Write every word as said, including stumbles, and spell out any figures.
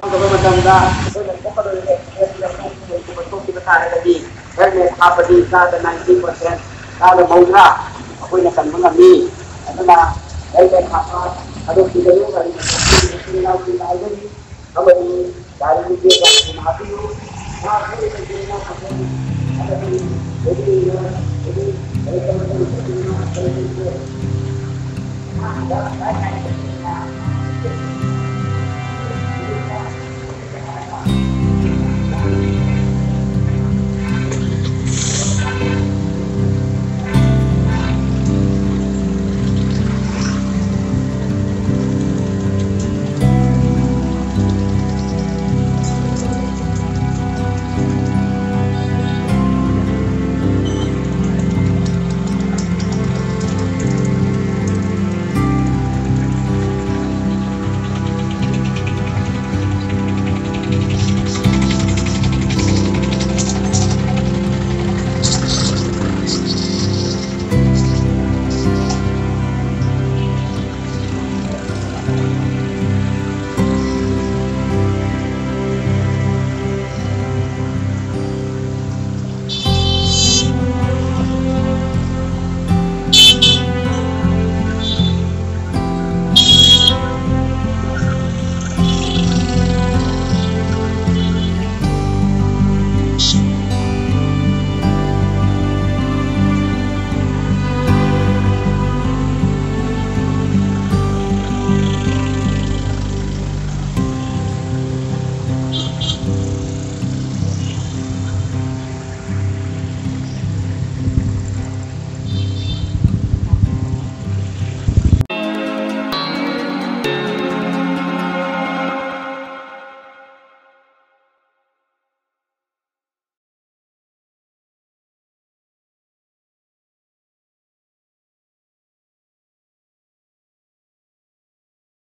ꯐꯪꯗꯕ ꯃꯇꯝꯗ ꯑꯩꯈꯣꯏꯅ ꯊꯣꯛꯀꯗꯧꯔꯤꯕ ꯑꯦꯛꯁꯤꯗꯦꯟꯁꯤꯗ ꯃꯣꯏ ꯊꯣꯛꯈꯤꯕ ꯇꯥꯔꯒꯗꯤ ꯍꯦꯜꯃꯦꯠ ꯍꯥꯞꯄꯗꯤ ꯆꯥꯗ ꯅꯥꯏꯟꯇꯤ ꯄꯥꯔꯁꯦꯟ, ꯆꯥꯗ ꯃꯧꯗ꯭ꯔꯥ ꯑꯩꯈꯣꯏꯅ ꯀꯟꯕ ꯉꯝꯃꯤ꯫ ꯑꯗꯨꯅ ꯍꯦꯜꯃꯦꯠ ꯍꯥꯞꯄ ꯊꯥꯗꯣꯛꯄꯤꯒꯅꯨ꯫ ꯒꯥꯔꯤ ꯃꯆꯥ ꯏꯆꯤꯜ ꯏꯅꯥꯎꯁꯤꯡ ꯍꯥꯏꯖꯔꯤ, ꯑꯃꯗꯤ ꯒꯥꯔꯤꯒꯤ ꯕ꯭ꯔꯦꯛ ꯌꯥꯝ ꯊꯨꯅ ꯍꯥꯞꯄꯤꯌꯨ꯫ ꯃꯥ ꯊꯧꯔꯤꯕ ꯏꯆꯤꯜ ꯏꯅꯥꯎ ꯃꯈꯩ ꯑꯃꯗꯤ ꯂꯩꯔꯤꯕ, ꯂꯩꯔꯤꯕ ꯂꯩꯔꯤꯕ ꯏꯆꯤꯜ ꯏꯅꯥꯎ ꯃꯈꯩ